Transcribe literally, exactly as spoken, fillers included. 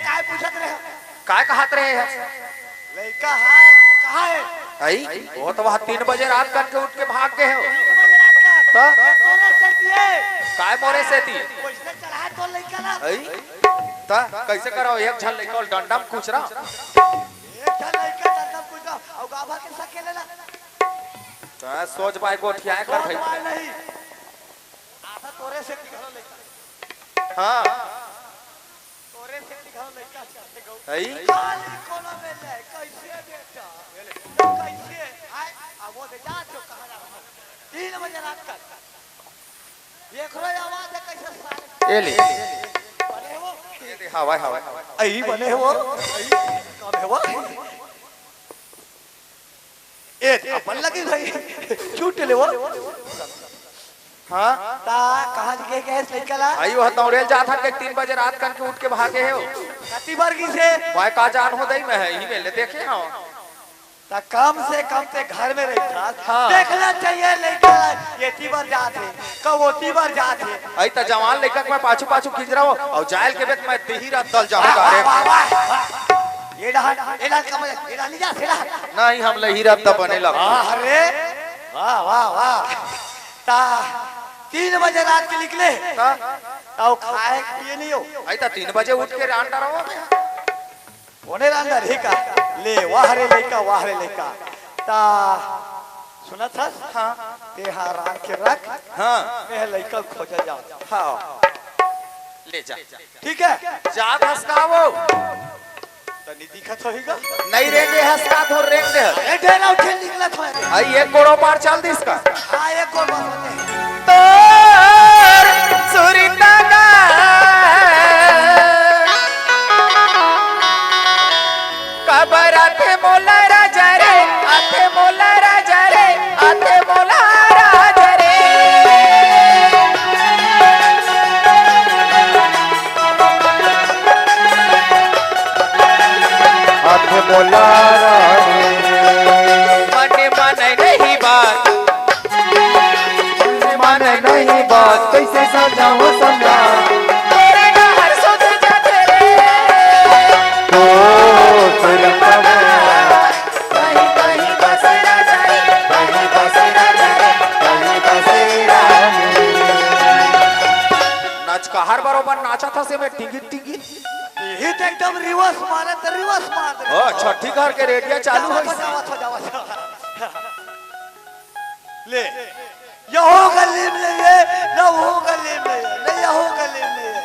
काय पूछत रहे? काय कहत रहे हे? लइका हा कहाँ हे? अई, वो तो वहाँ तीन बजे रात करके उठ के भाग गए हो। तीन बजे रात का? तो? ये तोरे सेती हे। काय मोरे सेती? वइसने चढ़ाए तो लइका ला। अई, तो कैसे करो? एक झन लइका ल डंडा म कुचरा। एक झन लइका डंडा म कुचरा, अउ गाभा के सकेले ला। तो सोच बाय गोठियाए कर सोच भाई। बाय नहीं। आधा तोरे सेती घलो लइका। हाँ। तोरे सेती घलो लइका चढ़े गऊ। अई? काली कोना में ले, कैसे बेटा? कैसे? आय, अब वो दे जा, जो कहाँ जा रहा है? तीन बजे रात का। एकरो आवाज हे कैसे साले। ए ले। बने हो? ए दे, हवा, हवा। अई बने हो? अई, कब हे वो? ए, अपन लगे भाई। छूट ले वो। हाँ? ता कहाँ के गैस लइका ला? अई, वो दौड़ेल जात हन के तीन बजे रात करके उठ के भागे हे वो। कति बार की से? भाई का जान हो दई मैं हे, इही में ले देखे हँव। ता कम से कम ते घर में रहिथस। हाँ। देखना चाहिए लइका ला, एती बर जात हे, कब ओती बर जात हे। अई त जवान लइका के मैं पाछू पाछू खींच रहा हूँ, अउ जायल के बेत मैं तेही रात दल जाहूँ वाह, गा रे। वाह, वाह, वाह। ये डहर, ये डहर कम, ये डहर नहीं जा, ये डहर। नहीं, हम लही रात त बने लग। वाह रे, वाह, वाह, वाह। ता तीन बजे रात के निकले, हाँ। ता वो खाए पिए नहीं हो। अई त तीन बजे उठ के रांड रहो मैं। कोने रांड रही का? ले, वाह रे लइका, वाह रे लइका। ता सुनत हस? हाँ। ते हा रांड के रख। हाँ। मैं लइका खोजा जाओ। हाँ। ले जा। ठीक है? जात हस का वो? तनी दिखत होही गा? नहीं रेंगे हस का, थोर रेंग दे हस। अरे डेरा उठे निकलत होय। अई एक गोड़ो पार चल दिस का? हाँ, एक गोड़ बस होते। तोर सुरता गा काबर आथे मोला राजा रे, आथे मोला राजा रे, आथे मोला राजा रे। आथे मोला राजा रे। मन माने नहीं बात, मन नहीं बात, कैसे समझाऊं समझा। तोरे डहर सुत जाथे रे। ओ सुरतवा। कहीं कहीं बसेरा जाए, कहीं बसेरा जाए, कहीं बसेरा नहीं। नचकहार बरोबर नाचत हस एमे टिंगी टिंगी। ये तो एकदम रिवर्स मारे, तो रिवर्स मार दे। ओ, छठी घर के रेडियो चालू जावा होइस। तो, जावा तो, जावा तो। ले, यहू गली में नहीं है, ना वो गली में है, ना यहू गली में है।